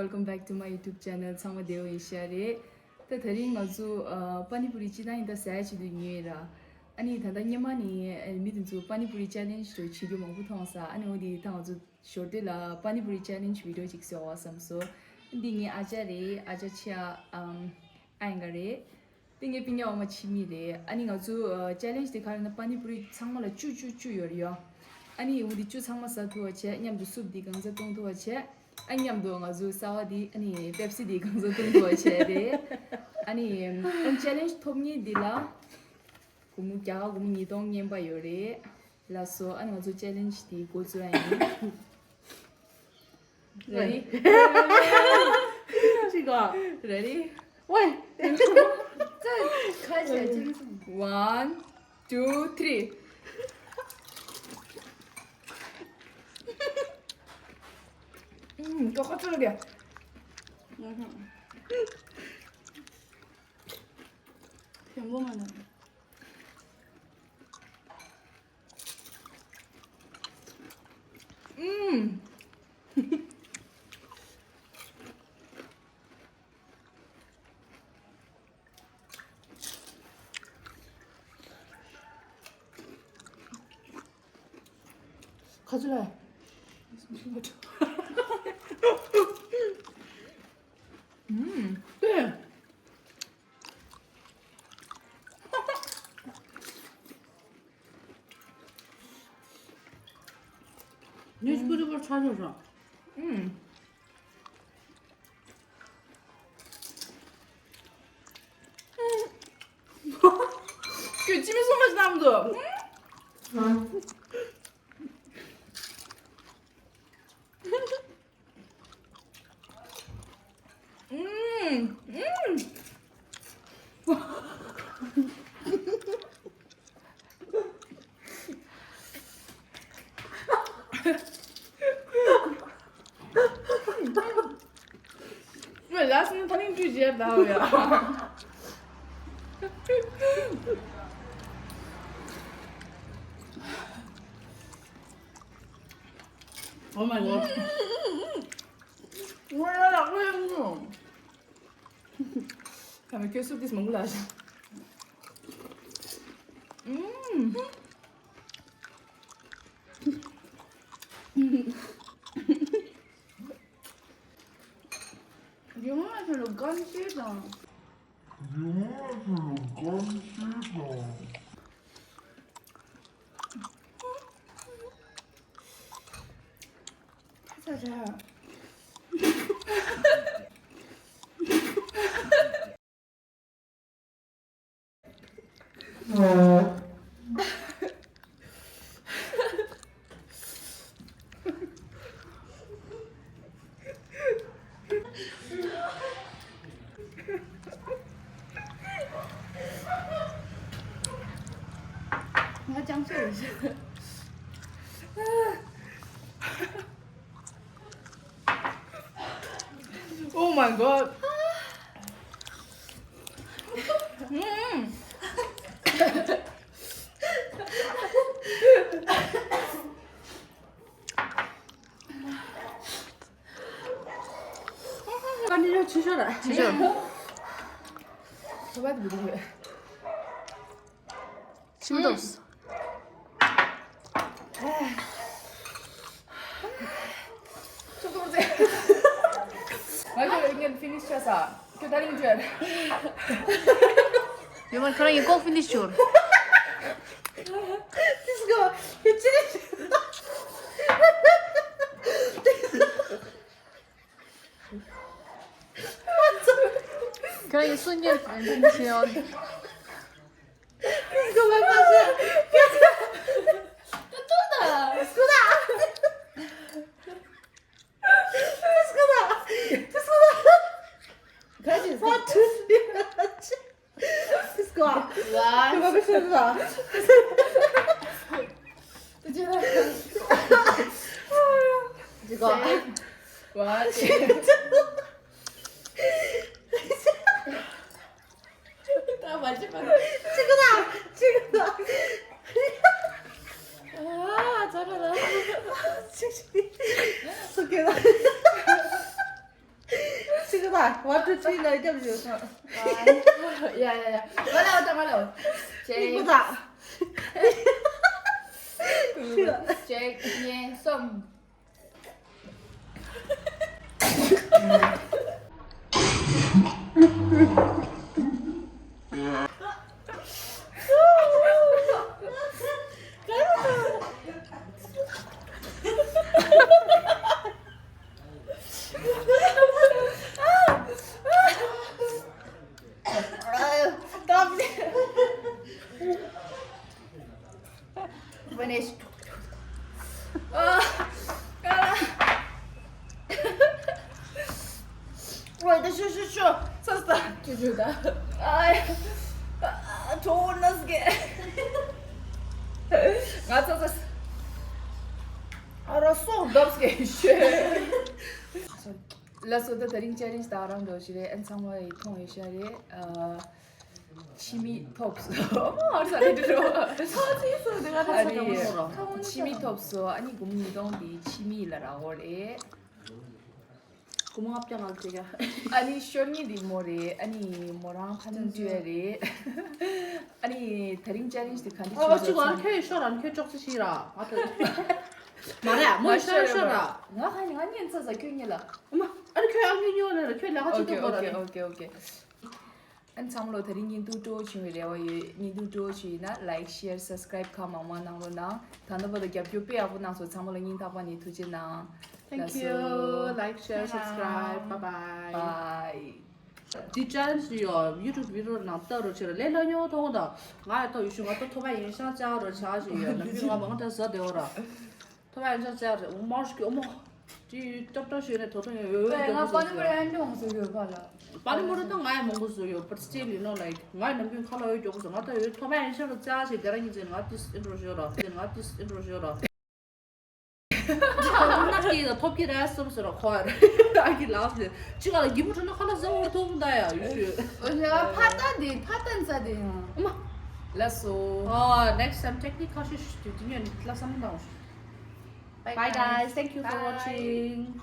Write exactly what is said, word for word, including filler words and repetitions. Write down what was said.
Welcome back to my YouTube channel. ཚང་མ་བདེ་པོ་ཡིན་ཤག་རེད། ད་དེ་རིང་ང་ཚོ་ཨ་པ་ནི་པུ་རི་སྤྱིར་བཏང་ཡིན་ད་ཟ་ཡ་བྱེད་དུ་ཉོས་ཡིན་ར། ཨ་ནི་ད་ལྟ་སྔོན་མ་ནས་ཨ་མི་དེ་ཚོ་པ་ནི་པུ་རི་ཅེ་ལེན་ཇི་འདྲ་བྱེད་རྒྱུ་མང་པོ་མཐོང་ས། ཨ་ནི་འོ་དེ་ད་ང་ཚོ་ཞོར་དུས་ལ་པ་ནི་པུ་རི་ཅེ་ལེན་ཇི་བི་ཌི་ཡོ་ཅིག་བཟོ་བ་བསམ་སོང་། འདི་ངའི་ཨ་ཅག་རེད། ཨ་ཅག་ཆེ་ཨ་ཨམ་ཨ་ཡིན་ག་རེད། དེ་ངའི་སྤུན་ཀྱག་འོག་མ་འཆི་མེད་རེད། ཨ་ནི་ང་ཚོ་ཨ་ཅེ་ལེན་ཇི་དེ་ག་རེ་ན་པ་ནི་པུ་རི་ཚང་མ་ལ་བཅུ་བཅུ་བཅུ་ཡོད་རེད་ཡོ། ཨ་ནི་འོ་དེ་བཅུ་ཚང་མ་ཟ་ཐུབ་པ་བྱས། མཉམ་དུ་སུབ་དེ་གང་ཚ་བཏུང་ཐུབ་པ་བྱས། ཨ་མཉམ་དུ་ང་ཚོའི་སོ་ཌ་དེ་ཨ་ནི་པེབ་སི་དེ་གང་ཚ་བཏུང་ཐུབ་པ་བྱས་རེད། ཨ་ནི་ཨ་ཅེ་ལེན་ཇི་ཐོབ་མཁན་འདི་ལ་སྒོར་མོ་རྒྱ་གར་སྒོར་མོ་ཉིས་སྟོང་རྔན་པ་ཡོད་རེད། ལགས་སོ། ཨ་ནི་ང་ཚོ་ཅེ་ལེན་ཇི་དེ་འགོ་བཙུགས་ཡ་ཡིན། Ready? ཅི་ག Ready? ཝེ། ཙི་ཁ་ཆེ་ཅི་གི་སོང་། One, two, three. ཨུམ། ཀོ་ཀོ་ཅོ་ལོ་གི། ཨུམ། ཞིམ་པོ་མ་ནི། ཨུམ། ཁ་ཚུ་ལ། ཨུམ། ཨེ། ཉིས་ཀྱི་རིགས་པར་ཆ་ཆོག་ཤོག་ཨུམ། ཁྱོད་ཅི་མི་སོང་མ་ཤི་དམ་དུ། ངས་ལ་སོང་ན་ད་ནི་འགྲུལ་བཞེས་ཟླ་བ་ཡ། Oh my god. ངོ་ཡ་ལ་ངོ་ཡ་ངོ། ཁ་མི་ཁྱོད་སུ་དིས་མང་གུ་ལ་ཤ། ཨུམ། ཡོང་ང་ཚོ་ལོ་གང་ཤེས་དང་། ང་ཅང་ཤེས་རེད། Oh my god. ཨུམ། ཀ་ནི་ཡོ་ཆི་ཤོ་ར། ཆི་ཤོ། ཁོ་པ་དེ་བུ་དེ་བུ། ཤིམ་ཏོག་སི། ཅོག་ཏོག་ཟེར། ང་ཚོ་ངས་ཕི་ནིཤ་བྱས་ས། ཁྱོད་ད་རིང་བརྗོད། ཡོད་མ་ཁོ་རང་ཡིན་ཀོག་ཕི་ནིཤ་བྱོས། This girl, you change. ཁྱོད་རང་ཡིན་སུ་ཉན་ཕི་ནིཤ་བྱོས། This girl, my passion. This girl. This girl. This girl. What? This girl. What? ད་མ་བྱེད་པ། ཅི་ག་ད། ཅི་ག་ད། ཨ་ཙོ་ར་ལ། ཅི་ཅི། སུ་གེ་ད། One, two, three ལ་རྒྱབ་ཡོད། ཡ་ཡ་ཡ། ང་ལ་ད་ང་ལ། ཅེག་ཅེག་གཉིས་གསུམ། Finish. ཨ། ཨ། ཝེ། ད་ཤོ་ཤོ་ཤོ། ས་ས། ཅུ་ཅུ་ད། ཨ། ཨ། ཐོ་ནས་གེ། ང་ཚ་ཚ། ཨ་ར་སོ་འདབས་གེ་ཤེ། ལགས་སོ། ད་དེ་རིང་ཆེ་ལེན་ཇི་ད་རང་འགྲོ་ཞིག་རེད། ཨ་ནི་ཚང་མ་ཡིས་མཐོང་ཡོད་ཤག་རེད། ཨ། ཕྱི་མིག་ཐོབ་སོང་། ཨ་ས་རེད་འགྲོ། ཨ་ནི་ཕྱི་མིག་ཐོབ་སོང་། ཨ་ནི་སྒོར་མོ་ཉིས་སྟོང་དེ་ཕྱི་མིག་ལ་རག་གི་རེད། སྒོར་མོ་ལྔ་བརྒྱ་ང་ལ་སྤྲད་ཀྱ། ཨ་ནི་ཤོར་ངེས་དེ་མོ་རེད། ཨ་ནི་མོ་རང་ཕ་ནང་བཅོས་རེད། ཨ་ནི་དེ་རིང་ཆེ་ལེན་ཇི་དེ་ག་འདྲ་ཨོ་བྱུང་ཅིག་ང་སོང་། ཁྱོད་ཤོར་ར། ཁྱོད་ཅོག་ཙེ་ཞིག་ར། ང་ད། མ་རེད། མོ་ཤོར་ཤོར་ར། ང་ཧ་ནི་ང་ཉན་ཚ་ས་ཁྱོད་ཉན་ལ། ཨ་མ། ཨ་ནི་ཁྱོད་ཨ་ཉོ་ཉོ་ལ་ཁྱོད་ལ་ཁ་ཅིག་ཏུ་གོ་ར། ཨོ་ཀེ་ཨོ་ཀེ་ཨོ་ཀེ། ཨ་ནི་ཚང་མ་ལོ་དེ་རིང་བརྙན་ཐུང་སྤྲོ་བོ་བྱུང་བའི་རེ་བ་ཡོད། བརྙན་ཐུང་སྤྲོ་བོ་བྱུང་ཡིན་ན་ལའིག་ཤེར་སབ་སི་ཀ་རའིབ་གང་མང་མང་གནང་རོགས་གནང་། ད་ལྟ་བར་དུ་རྒྱབ་སྐྱོར་དཔེ་ཡག་པོ་གནང་སོང་། ཚང་མ་ལ་སྙིང་ཐག་པ་ནས་ཐུགས་རྗེ་གནང་། Thank you. Like, share, subscribe. Bye bye. Bye. འདི་ཅེ་ལེན་ཇི་ཡོད། ཡུ་ཊུབ་བི་ཌི་ཡོ་ནང་ལྟ་རོགས་བྱེད་ར། ལས་སླ་ཉོ་ཐོང་ད། ང་ཡ་ཐོ་ཡུ་ཤུ་ང་ཐོ་ཐོ་བ་ཡིན་ཤང་ཅག་རོགས་ཆག་ཞིག་ཡོད། ལ་ཕི་ང་མང་ད་ཟ་དེ་འོ་ར། ཐོ་བ་ཡིན་ཤང་ཅག་རེད། འོ་མར་ཤུ་ཨོ་མོ། ཅི་ཡུ་ཊུབ་ཊོ་ཤོད་ནས་ཐོ་ཐོ་ཡོད་ཡོད་ཡོད། ང་པ་ནི་པ་རེ་ཨན་ཏི་འོང་སོ་ཡོད་པ་ལ། པ་ནི་མོ་རེ་ད་ང་ཡ་མང་པོ་བཟོ་ཡོད། But still, you know, like, ང་ཡ་ནམ་རྒྱུན་ཁ་ལ་ཡོད་མགྱོགས་པོ་བཟོ། ང་ད་ཡོད་ཐོ་བ་ཡིན་ཤང་རོགས་ཅག་ཞིག་དེ་ར་ཉིན་ཅན་ང་ཏིས་ཨིན་རོ་ཤོད་ར། ང་ཏིས་ཨིན་རོ་ཤོད་ར། ཁོ་ན་སྐྱེས་ད་ཐོབ་ཀྱི་རེད་སོམ་སོ་ར་ཁོ་ཡ་ར། ཨ་ཀི་ལགས་ཟེར། ཅི་ག་ལ་གི་མུ་ཁྲོ་ན་ཁ་ལ་ཟ་འོ་ཐོབ་ད་ཡ་ཡུ་ཤུ། འོ་ལ་ཕ་ཏན་དེ་ཕ་ཏན་ས་དེ་ཡང་། ཨ་མ། ལགས་སོ། ཨ། Next time technique ཁ་ཤས་ཤིག་དུས་དེ་ཉོན་ལ་བསམ་བློ་བཏང་། Bye guys. Thank you for watching.